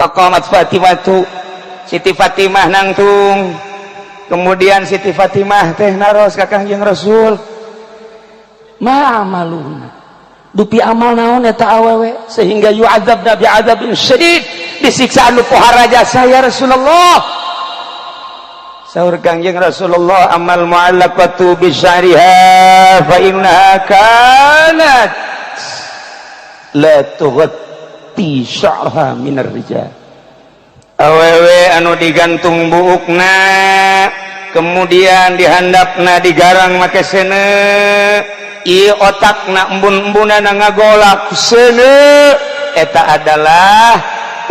Faqamat Fatimatu, Siti Fatimah nangtung. Kemudian Siti Fatimah teh naros ka Kangjeng Rasul, ma amaluna, dupi amal naon eta awewe sehingga yu'adzabna bi'adzabin syadid, disiksa anu pohara jasa ya Rasulullah. Saur Kangjeng Rasulullah, amal mu'allaqatu bi sya'riha fa innaha kanat la tughatti sya'raha minar rijal. Awewe anu digantung buukna, kemudian dihandapna digarang make seuneu, ieu otakna embun-embunana ngagolak seuneu, eta adalah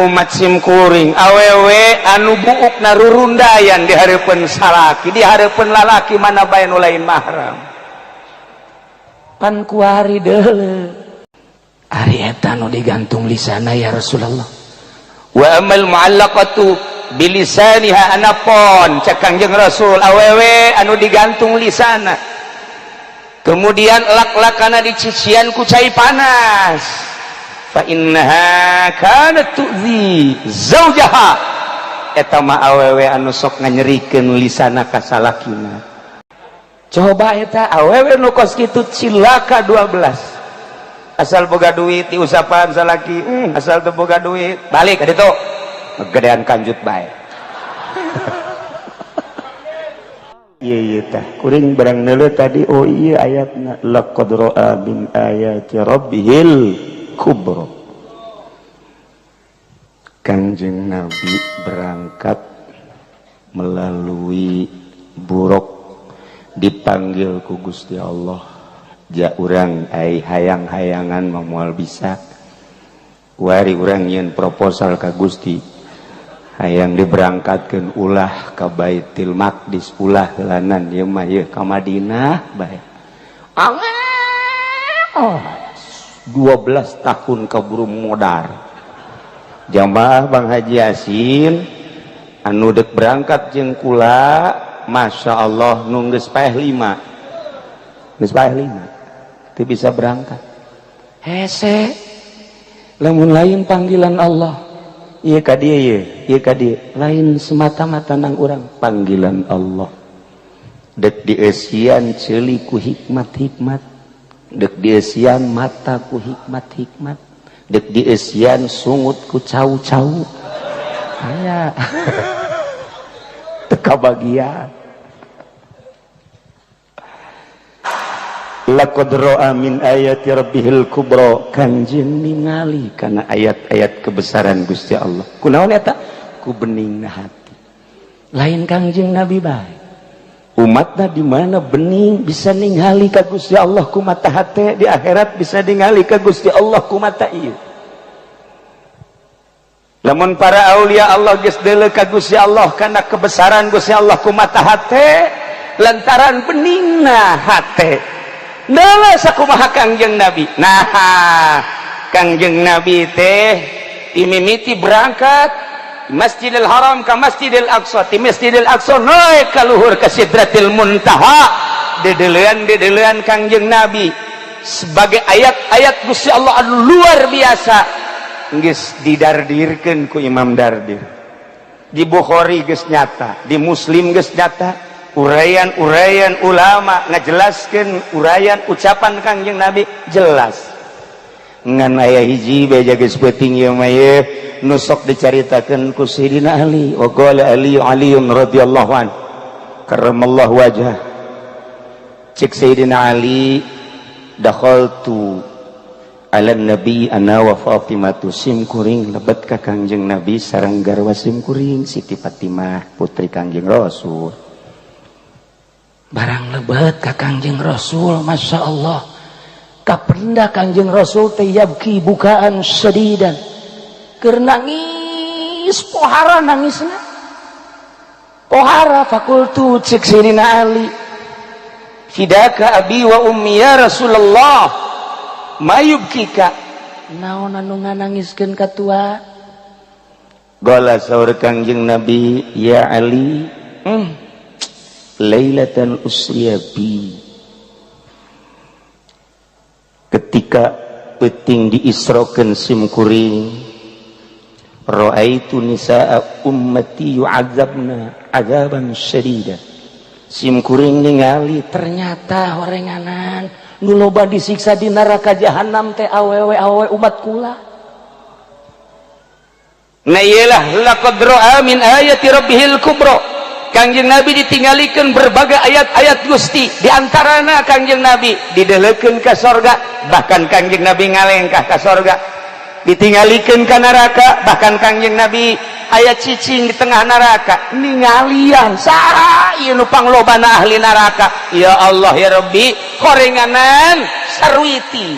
umat simkuring. Awewe anu buukna rurundayan di hareupeun salaki, di hareupeun lalaki mana bae nu lain mahram, pan kuari deuleu ari eta nu digantung lisana ya Rasulullah. Wa amal mu'allaqatu bilisaniha, anapon cek Kangjeng Rasul awewe anu digantung lisana, kemudian lak-lakana dicician ku cai panas, fa innaha kanat tu'zi zaujaha, eta mah awewe anu sok nganyerikeun lisana ka salakina. Coba eta awewe nu kos kitu cilaka 12. Asal boga duit diusapan salaki, asal teu boga duit balik ka ditu gedean kanjut bae. Iya iya tah kuring barang neuleuh tadi, oh iya, ayatna laqad ra'a min ayati rabbihil kubra. Kanjeng Nabi berangkat melalui buruk, dipanggil ku Gusti Allah. Ja urang ai hayang-hayangan moal bisa. Wari urang nyeun proposal ka Gusti, hayang diberangkatkeun ulah ka Baitul Maqdis, ulah heulanan ieu mah, ieu ka Madinah bae. Oh, 12 tahun kaburu modar. Jamaah Bang Haji Yasin anu dek berangkat jeung kula, Masya Allah, nu geus paeh 5, geus paeh 5 teu bisa berangkat. Hese lamun lain panggilan Allah. Ieu ka dieu, ieu ieu ka dieu, lain semata-mata nang urang, panggilan Allah. Dek dieusian ceuli ku hikmat-hikmat, dek dieusian mata ku hikmat-hikmat, dek dieusian sungut ku cau-cau, aya teu kabagian. Laqad ra'a min ayati rabbihil kubra, Kanjeng ningali kana ayat-ayat kebesaran Gusti Allah. Kunaon eta? Ku beningna hati. Lain Kangjeng Nabi bae, umatna di mana bening bisa ningali ka Gusti Allah ku mata hate, di akhirat bisa ningali ka Gusti Allah ku mata ieu. Lamun para aulia Allah geus deuleu ka Gusti Allah kana kebesaran Gusti Allah ku mata hate lantaran beningna hate. Deuleu sakumaha Kangjeng Nabi. Nah, Kangjeng Nabi teh imimiti berangkat Masjidil Haram ke Masjidil Aqsa, di Masjidil Aqsa naik ka luhur ke Sidratil Muntaha, dedelean dedelean Kangjeng Nabi sebagai ayat-ayat Gusti Allah anu luar biasa geus didardirkeun ku Imam Dardir. Di Bukhari geus nyata, di Muslim geus nyata, uraian-uraian ulama ngajelaskeun uraian ucapan Kangjeng Nabi jelas. Ngan aya hiji beja geus peuting ieu mah, ieu nu sok dicaritakeun ku Sayyidina Ali. Wa qala Ali Aliun radhiyallahu an karramallahu wajhah. Cek Sayyidina Ali, dakhaltu ala nabi ana wa Fatimatu, sim kuring lebet ka Kangjeng Nabi sareng garwa sim kuring Siti Fatimah, putri Kangjeng Rasul. Barang lebet ka Kangjeng Rasul, Masya Allah, kapenda Kangjeng Rasul teh yabki bukaan sedidan, keur nangis pohara, nangisna pohara. Fakultu, cek Sayyidina Ali, fidaka abi wa ummi ya Rasulullah, mayubkika, naon anu nganangiskeun ka tua? Gola saur Kangjeng Nabi, ya Ali, lailatan usriya bi, ketika peting diisrokeun sim kuring. Ra'aitu nisaa ummati yu'adzabna adzaban syadida. Sim kuring ningali ternyata horenganan nu loba disiksa di neraka jahanam teh awewe-awewe umat kula. Nah iyalah laqad ra'a min ayati rabbihil kubra. Kangjeng Nabi ditinggalikeun berbagai ayat-ayat Gusti, di antarana Kangjeng Nabi didelekeun ka sorga, bahkan Kangjeng Nabi ngalengkah ka sorga, ditinggalikeun ka neraka, bahkan Kangjeng Nabi aya cicing di tengah neraka ningalian saha ieu nu panglobana ahli neraka. Ya Allah ya Rabbi, horenganan sarwiti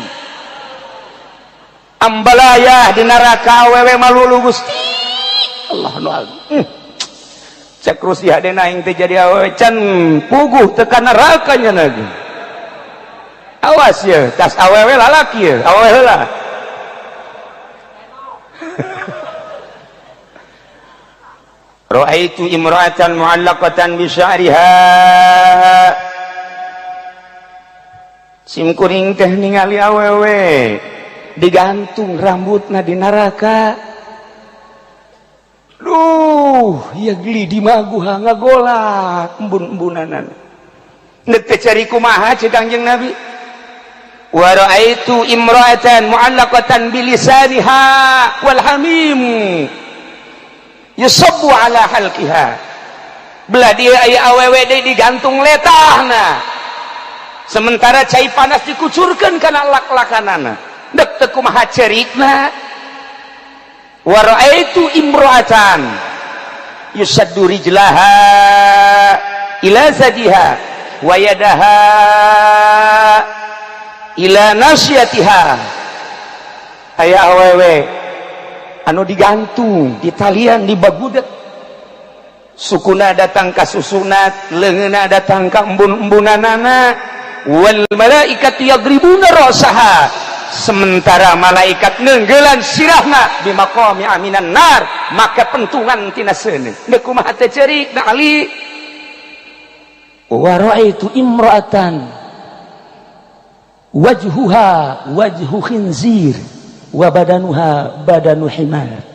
ambalayah di neraka awewe malulu. Gusti Allah nu agung. Cek Rusia hadena aing teh jadi awewe can puguh tekan neraka nya lagi. Awas ya, tas awewe lalaki ya, awewe heula. Ra'aitu imra'atan mu'allaqatan bi sya'riha. Sim kuring teh ningali awewe digantung rambutna di neraka. Duh, ya geli di maguha ngagolak embun-embunanan. Nek teh cari kumaha cek Kangjeng Nabi. Wa ra'aitu imra'atan mu'allaqatan bilisaniha wal hamim yusabbu ala halqiha. Belah dia aya awewe deui digantung letahna. Sementara cai panas dikucurkeun kana lak-lakanana. Dek teu kumaha cerikna. Wa ra'aitu imra'atan yusaddu rijlaha ila zadiha wa yadaha ila nasyatiha. Aya awewe anu digantung di talian di bagudet, sukuna datang ka susunat, leungeunna datang ka embun-embunanana. Wal malaikatu yadribuna ra'saha, sementara malaikat nenggelan sirahna bimaqami aminan nar, maka pentungan tina seuneu. Deuk kumaha teh ceurik na Ali. Wa ra'aitu imra'atan wajhuha wajhu khinzir wa badanuha badanu himar.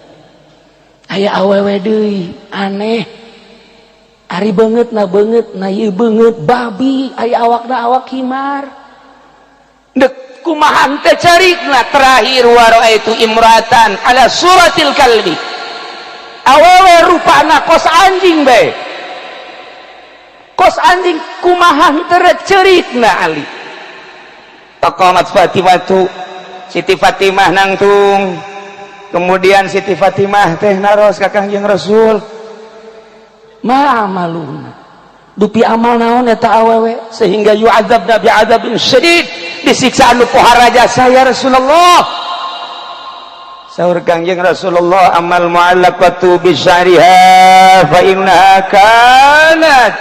Aya awewe deui aneh, ari beungeut na beungeut na ieu beungeut babi, aya awakna awak himar. Dek kumaha teh carikna. Terakhir wa ra'aitu imra'atan ala suratil kalbi, awewe rupana kos anjing bae, kos anjing, kumaha teh cerikna Ali. Taqamat Fatimatu, Siti Fatimah nangtung. Kemudian Siti Fatimah teh naros ka Kangjeng Rasul, ma amaluna, dupi amal naon eta awewe sehingga yu'adzabna bi'adzabin syadid, disiksa anu pohara jasa ya Rasulullah. Saur Kangjeng Rasulullah, amal mu'allaqatu bi sya'riha fa innaha kanat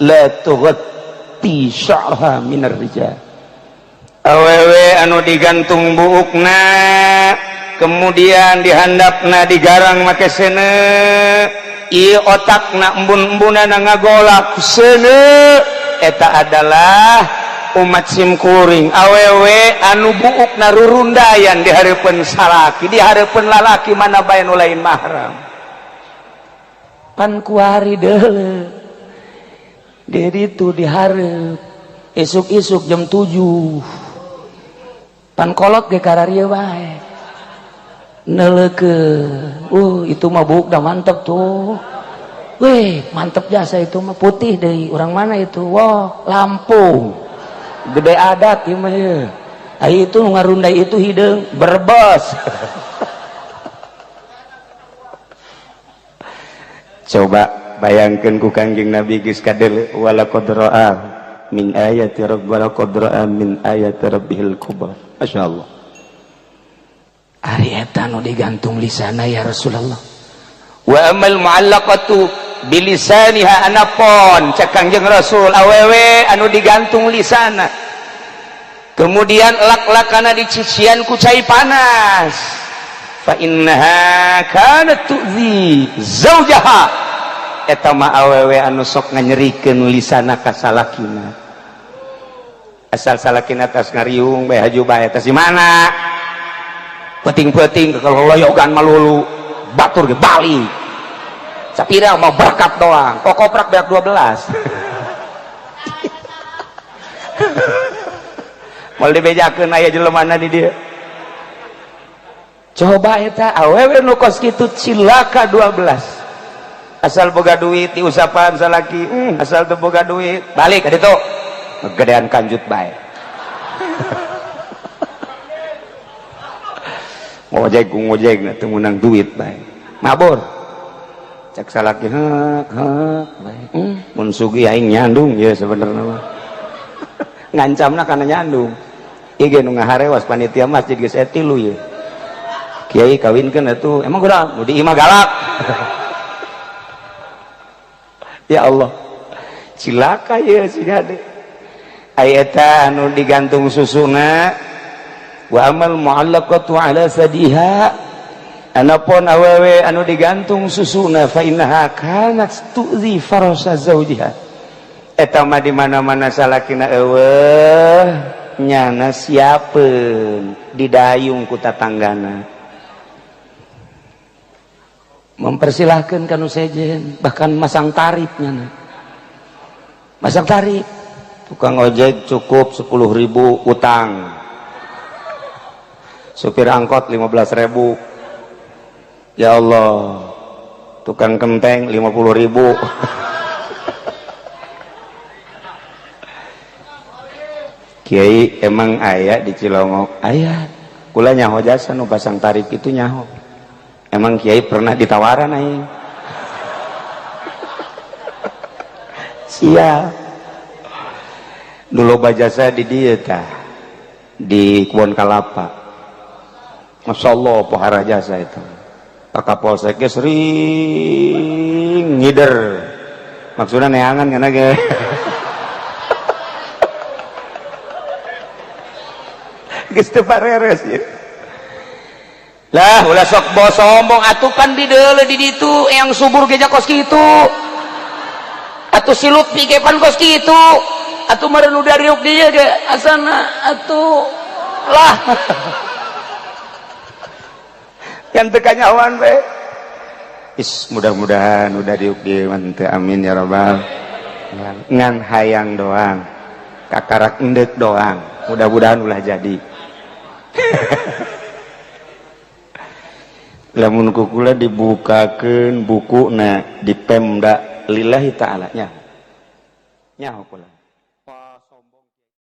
la tughatti sya'raha minar rijal. Awewe anu digantung buukna, kemudian dihandapna digarang make seuneu, ieu otakna embun-embunana ngagolak seuneu, eta adalah umat simkuring. Awewe anu buukna rurundayan di hareupeun salaki, di hareupeun lalaki mana bae nu lain mahram. Pan kuari deuleu di ditu dihareup isuk-isuk jam 7 pan kolot ge kararieu bae neuleukeun. Itu mah buuk dah mantep tuh. Weh, mantep jasa itu mah, putih deui, orang mana itu? Wah, Lampung, gede adat ieu mah ieu. Ai itu nu ngarundai itu hideung Brebes. Coba bayangkeun ku Kangjeng Nabi geus kadeuleu wala qad ra'a min ayati rabb wala qad ra'a min ayati rabbihil kubra. Masyaallah. Ari eta nu digantung lisana ya Rasulullah. Wa amal mu'allaqatu bilisaniha, anapon cek Kangjeng Rasul awewe anu digantung lisana, kemudian lak-lakana dicician ku cai panas, fa innaha kanat tu'zi zaujaha, eta mah awewe anu sok nganyerikeun lisana ka salakina. Asal salakina tas ngariung bae haju bae, tas di mana Penting-penting kalau loyogan malulu batur ge balik. Sapira mau berkat doang. Kokoprak beak 12. Moal dibejakeun aya jelemana di dieu. Coba eta awewe nu kos kitu cilaka 12. Asal boga duit diusapan salaki, asal teu boga duit balik ka ditu. Gedean kanjut bae. Ngojek ngojek teu meunang duit bae. Mabur. Cek salaki heuk heuk bae. Mun sugih aing nyandung ye sebenarnya mah. Ngancamna kana nyandung. Ieu ge nu ngaharewas panitia masjid geus aya tilu ye. Kiai kawinkeun atuh, emang kunaon? Nu di imah galak. Ya Allah, cilaka ya si hade. Aya eta anu digantung susuna wa amal mu'allaqatu ala sadiha, anapun awewe anu digantung susuna fa innaha kanat tu'zi farasa zawjiha. Eta mah di mana-mana salakina eueuh nyana siapeun didayung ku tatanggana. Mempersilahkan kanu sejen, bahkan masang tarifnya nah. Masang tarif tukang ojek cukup 10.000 utang, supir angkot 15.000, ya Allah, tukang kenteng 50.000. Kiai emang aya di Cilongok aya kula nyaho jasa nu pasang tarif itu nyaho. Emang kiai pernah ditawaran aing? Siap. Dulu bajasa di dieu tah, di Kebon Kalapa. Masya Allah pohara jasa itu. Pak Kapolsek ge sering ngider. Maksudnya neangan kana ge. Geus teu pareres ieu. Lah ulah sok bawa sombong atuh pan di deuleu di ditu yang subur ge kos kitu. Atuh si Lutfi ge pan kos kitu. Atuh meureun nu dariuk dieu ge asana atuh lah. Yang teu kanyahoan we. Is mudah-mudahan udah diuk dieu mah teu, amin ya rabbal. Ngan hayang doang. Kakarak endek doang. Mudah-mudahan ulah jadi. Lamun kukula dibukakeun bukuna di Pemda lillahi ta'ala nya. Nyaho kula.